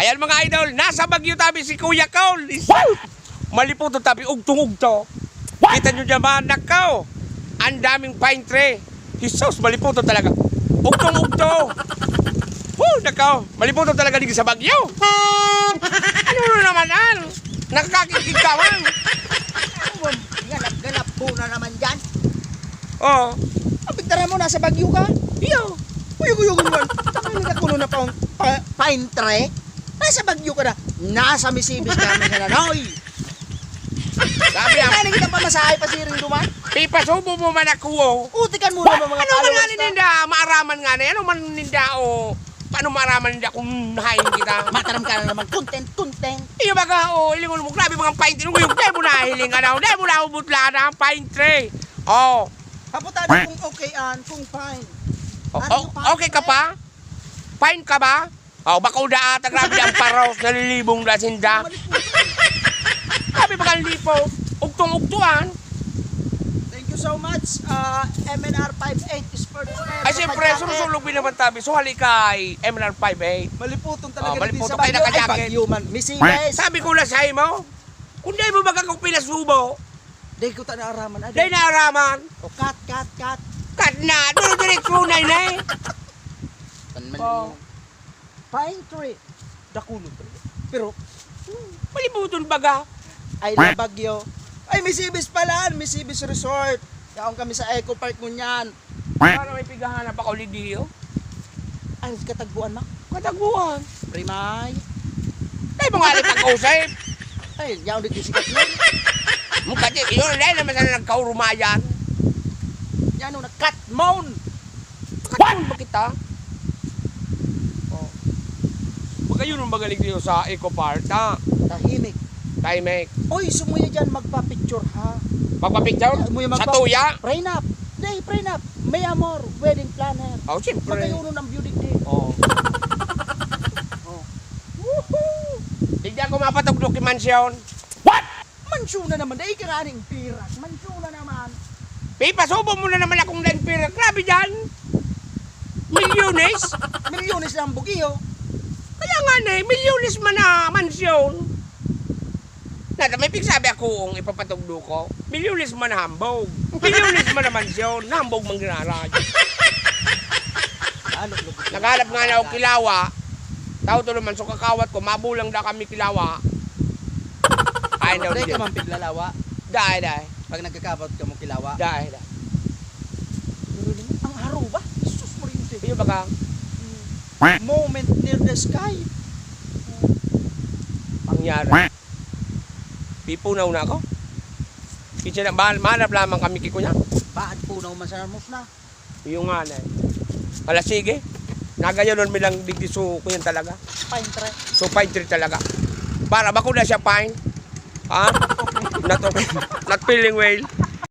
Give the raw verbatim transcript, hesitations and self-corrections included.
Ayan, mga idol, nasa Baguio tabi si Kuya Cole. Is- Maliputo tabi, ugtong-ugto. Kita nyo dyan ba? Nakaw! Ang daming pine tree. Jesus, maliputo talaga. Ugtong-ugto. Woo, nakaw! Maliputo talaga din sa Baguio. Ano na naman, Al? Nakakakigig ka man. Ganap-ganap ko na naman dyan. Oo. Apigtara mo, nasa Baguio ka? Iyo. Uyog-uyog mo man. Takay na kuno na pa, pa, pine tree. Nasa Baguio ka na. Nasa Misibis ka naman sa Nanoy. Sabi ang Kaya na kita pamasahe pa siring duman. Pipasubo mo man ako, oh. Utikan mo naman mga Ano man followers nga na. Ninda, maaraman nga na. Ano man ninda, oh. Paano maaraman ninda kung nahain kita? Mataram ka na naman, content, content. Iyo baga, oh, ilingon mo, grabe mga paintin. Uyog, dahil mo nahiling ka na, dahil mo naubot lahat ang pine tree. Oh. Kaputado kung okay an, kung fine. Oh, Are oh, you fine? Okay ka pa? Fine ka ba? Oh, bako da ata, grabe ang paraos, nalilibong da sinda. Grabe ba kang lipo? Ugtong-ugtuan. Thank you so much, ah, M N R five eight Sports Fair. Ay, siyempre, Kapag surusulog din naman tabi. So, hali kay M N R five eight. Maliputong talaga Oh, dito maliputong sa kayo Baguio. Ay, nakajacket. Baguio man. Misibes. Sabi ko na sa imo, kung di mo baga kong pinasubo, Di ko ta naaraman, adi. Di naaraman. O, cut, cut, cut. Cut na. Duro-diretso na yun, eh. Tan man Oh. Pine tree. Dakulo tree. Pero, hmm, malibuton baga. Ay, la Baguio. Ay, Misibis pala, Misibis Resort. Yaon kami sa Eco Park ngunyan. Para may pighahanap ako, Lidio. Ay, si Katagbuan, ma? Katagbuan. Primay. Ay, mga alipag-usay. Ay, yaon di sikat nun. Mukha di, yun, dahil naman sana nagkaurumayan. Yan, no, nagkat-, Mon! Katun ba kita? Oh. Magkayunon magaling dito sa Eco Park, ha? Tahimik. Tahimik. Oy, sumuya dyan, magpa-picture, ha? Magpa-picture? Sumuya Sa magpa- tuya? Prenup. Day, prenup. May amor, wedding planner. Oh, siyempre. Magkayunon ang beauty day. Oh. Oh. Woohoo! Tignan ko mapatugdok yung mansyon. What? Mansyon na naman, dai ka nga ning pirak. Mansyon na naman. Pipasubo mo na naman akong daing pirak. Grabe dyan. Milyones. Milyones lang ang bugiyo. Kaya nga na eh, milyones man na mansyon. Nata, may pigsabi ako ang ipapatugdo ko. Milyones man na hambog. Milyones man na mansyon. Nahambog man ginaray. Ano, lugot na Naghanap nga na ako kilawa. Tao to naman, so kakawat ko, mabulang da kami kilawa. Ay, daw Dai ka din. Man piglalawa. Dai, dai. Pag nagkakabot ka mo kilawa. Dai, dai. Pero naman, ang haro ba? Jesus Maria Jose. Iyo ba ka? Moment near the sky. Pangyari. Pipunaw na ako. Kitsa na, mahal, mahanap lamang kami kikuya. Baad punaw man sa ramos na. Iyo nga na eh. Ala, sige. Nagayon nun mi lang digdi so, kuyan talaga. Pine tree. So, pine tree talaga. Para bako na siya pine. Ha? Not, not feeling well.